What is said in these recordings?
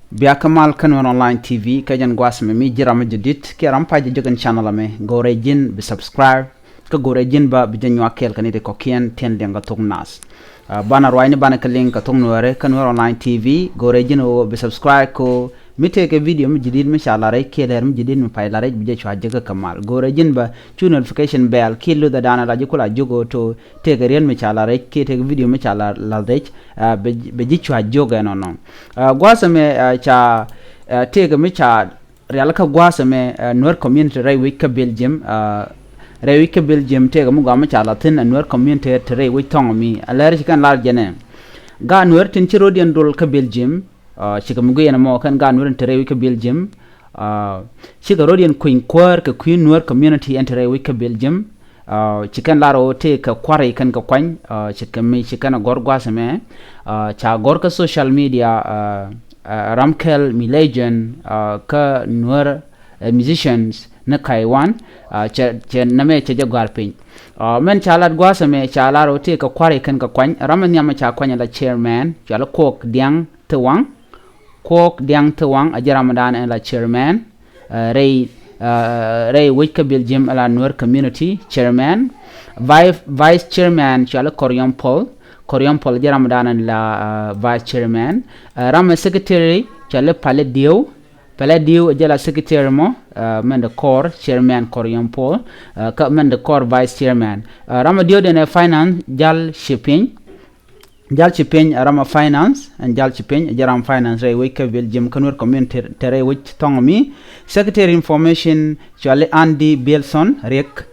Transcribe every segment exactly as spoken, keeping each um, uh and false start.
Bia kä mal kä Nuer Online T V, kä jɛn gua̱a̱th mɛ mi ji̱ ram mi jadid kiɛ ram pay jɛ jek in channel mɛ, go̱o̱rɛ ji̱n bi subscribe, kä go̱o̱rɛ ji̱n bä bi jɛ nyuak kɛɛl kɛ ni ti kɔ̱kiɛn tin liɛŋ kɛ thok naath. Ah, banɛ ruacni banɛ kɛ liŋ kɛ thok Nuɛɛri kä Nuer Online T V, go̱o̱rɛ ji̱n ɣöö bi subscribe kɛ ɣöö mi tëëkɛ video mi jadid mi ca la̱r rɛc kiɛ lɛr mi jadid mi pay la̱r rɛc bi jɛ cua jek kä mal. Go̱o̱rɛ ji̱n bä cu notification bell kiɛ luthɛ da̱a̱n la ji̱ kula jiök ɣöö to tëëkɛ riet mi ca la̱r rɛc kiɛ tëëkɛ video mi ca la̱r rɛc, ah, bɛ, bɛ ji̱ cua jiök ɛnɔnɔ. Ah, gua̱a̱th ɛmɛ, ah, ca, ah, tëëkɛ mi ca rial kä gua̱a̱th ɛmɛ, ah, Nuer community rɛy wec kä Belgium, ah, rɛy wec kä Belgium tëëkɛ mi gɔaa mi ca la̱r thi̱n, ah, Nuer community te rɛy wec thɔŋ mi. A lɛr ci kɛn lar jɛnɛ. Gaat Nuer tin ci rɔ̱diɛn dol kä Belgium, ah, cikɛ mi guiɛn ɛmɔ kɛn gaat Nuer tin te rɛy wec kä Belgium, ah, cikɛ rɔ̱diɛn kuny kuäär kɛ kui̱ Nuer community ɛn te rɛy wec kä Belgium. Ah, ci kɛn lar ɣöö tëëkɛ kua̱ri kɛn kɛ kuany, ah, ci kɛ mi ci kɛn a gɔ̱r gua̱a̱th ɛmɛ, ah, ca gɔ̱r kä social media, ah, ah, ram kɛl mi legend, ah, kä Nuer, eh, musicians ni Kaiwan, ah, cɛ, cɛ nɛmɛ cɛ jɛ gɔ̱a̱r piny. Ah, mɛn ca lat gua̱a̱th ɛmɛ ca lar ɣöö tëëkɛ kua̱ri kɛn kɛ kuany, ram mi nhiam ca kuany la chairman, cɔal Kuɔk Diaŋ Thiwaŋ. Kuɔk Diaŋ Thiwaŋ a jɛ ram dan ɛn la chairman, ah, rɛy, ah, rɛy wec kä Belgium la Nuer community chairman. Vice, vice chairman cɔal Kɔriɔm Paul. Kɔriɔm Paul a jɛ ram dan ɛn la, ah, vice chairman. Ah, ram secretary cɔal Palɛ Dieu. Palɛ Dieu a jɛ la secretary mɔ, ah, mɛn de kɔr chairman Kɔriɔm Paul, ah, kä mɛn de kɔr vice chairman. Ah, ram a Dieu den ɛ finance Jal Shipping. Jal ci piny a ram a finance, ɛn Jal ci piny a jɛ ram finance rɛy wec kä Belgium kä Nuer community te rɛy wec thɔŋ mi. Secretary information cɔal Andy Bielson Riek.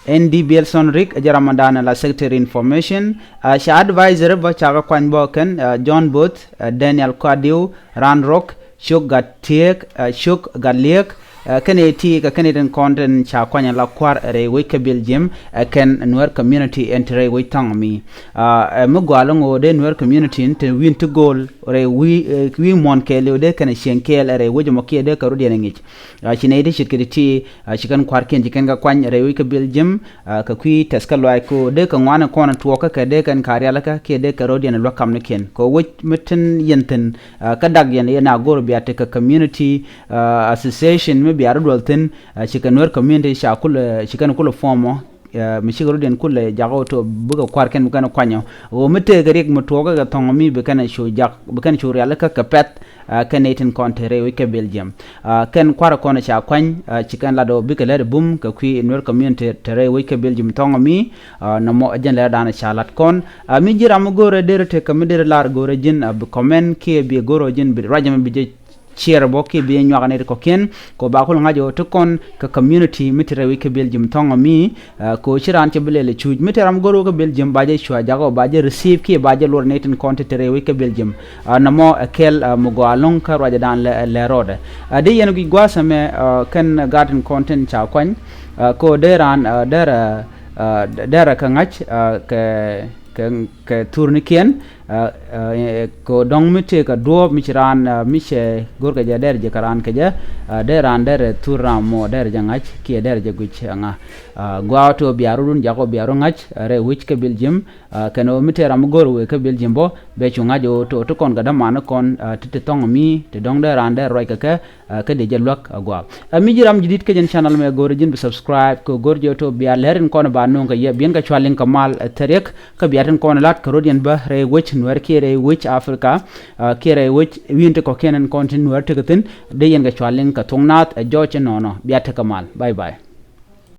Andy Bielson Riek a jɛ ram a dan la secretary information. Ah, ca advisor bä ca kɛ kuany bä kɛn, ah, John Booth, ah, Daniel Kadiu, Ran Rok, Cuk Gat Tiek, ah, Cuk Gat Liek, ah, kɛn ɛ ti kɛ kɛn ɛ tin kɔn tin ca kuany la kua̱r rɛy wec kä Belgium, ah, kɛn Nuer community ɛn te rɛy wec thɔŋ mi. Ah, eh, mi gɔaa lɔŋ ɣöö dee Nuer community in te wi̱n ti go̱o̱l rɛy wi̱i̱, eh, wi̱i̱ muɔ̱n kɛɛl ɣöö dee kɛn ɛ cieŋ kɛɛl rɛy wec ɛmɔ kiɛ dee kɛ rɔ̱diɛn ɛ ŋic. Ah, ci nɛy ti ce̱tkɛ ti ti, ah, ci kɛn kua̱rkiɛn ci kɛn kɛ kuany rɛy wec kä Belgium, ah, kɛ kui̱ tɛth kä luaac kɛ ɣöö dee kɛ ŋuan ɛ kɔn ɛ tuɔɔkä kɛ dee kɛn ka rialikä kiɛ dee kɛ rɔ̱diɛn ɛ luäk kamnikiɛn. Kɛ ɣöö wec mi tin yɛn thi̱n, ah, kä dak yɛn yɛn a go̱r bia tekɛ community, ah, association mi bia rɔ duɔl thi̱n, ah, ci kɛ Nuer community ca kulɛ, ci kɛn kulɛ form ɔ, ah, mi cikɛ rɔ̱diɛn kulɛ jakä ɣöö to bikɛ kua̱rkiɛn bi kɛn kuany ɔ. Ɣöö mi tëëkɛ riɛk mi tuɔɔkä kɛ thɔŋ mi bi kɛn cu jak, bi kɛn cu rialikä kɛ pɛ̈th, ah, kɛn nɛy tin kɔn te rɛy wec kä Belgium. Ah, kɛn kua̱rä kɔn ca kuany, ah, ci kɛn lat ɣöö bikɛ lät bum kɛ kui̱ Nuer community te rɛy wec kä Belgium thɔŋ mi, ah, nɔmɔ ɛ jɛn lɛr dan ca lat kɔn. Ah, mi ji̱ ram mi go̱o̱rɛ derɛ tekɛ mi derɛ lar go̱o̱rɛ ji̱n, ah, bi comment kiɛ bi go̱o̱rɛ ji̱n bi ruac ɛmɛ bi jɛ share bɔ kiɛ bi nyuak nɛy ti kɔ̱kiɛn. Kɛ ɣöö ba kul ŋa̱c ɣöö ti kɔn kɛ community mi te rɛy wec kä Belgium thɔŋ mi, ah, kɛ ɣöö ci raan cɛ bi lɛl ɛ cuuc. Mi te ram go̱r wä kä Belgium ba jɛ cua jakä ɣöö ba jɛ receive kiɛ ba jɛ luɔr nɛy tin kɔn ti te rɛy wec kä Belgium. Ah, nɔmɔ ɛ kɛl, ah, mi gɔaa lɔ̱ŋ kä ruacɛ dan lɛ, lɛ rɔɔdɛ. Ah, dee yɛn guic gua̱a̱th ɛmɛ, ah, kɛn gaat tin kɔn tin ca kuany. Ah, kɛ ɣöö dee raan, ah, derɛ, ah, derɛ kɛ ŋa̱c, ah, kɛ kɛ, kɛ thurnikiɛn, ah, ah, kɛ dɔ̱ŋ mi tëëkɛ duɔ̱ɔ̱p mi ci raan, ah, mi cɛ go̱rkɛ jɛ derɛ jɛ kɛ raan kɛ jɛ, ah, dee raan derɛ thur ram mɔ derɛ jɛ ŋa̱c kiɛ derɛ jɛ guic ɛŋa. Ah, gɔaa tëë ɣöö bia rɔ̱dun jakä ɣöö bia rɔ ŋa̱c, ah, rɛy wec kä Belgium, ah, kɛn ɣöö mi tëë ram mi go̱r wëë kä Belgium bä, bɛ cu ŋa̱c ɣöö tëë ɣöö ti kɔn kɛ dämanä kɔn, ah, ti ti thɔ̱ŋ mi, ti dɔ̱ŋ dee raan derɛ ruac kɛ kɛ, ah, kä dee jɛ luäk, ah, gɔaa. Ah, mi ji̱ ram ji̱ di̱t kä jɛn channel mɛ go̱o̱rɛ ji̱n bi subscribe kɛ go̱o̱r jɛ tɔ bia lɛr in kɔn ba no̱o̱ŋ kɛ yɛ biɛn kɛ cua liŋ kɛ mal, ah, thɛriɛk kä bia tin kɔn lat kɛ rɔ̱diɛn bä rɛy wec Nuɛɛr kiɛ rɛy wec Africa, ah, kiɛ rɛy wec wi̱i̱n ti kɔ̱kiɛn in kɔn tin Nuɛɛr tekɛ thi̱n dee yɛn kɛ cua liŋ kɛ thuɔ̱k naath ɛ jɔɔc inɔnɔ bia tekɛ mal. Bye bye.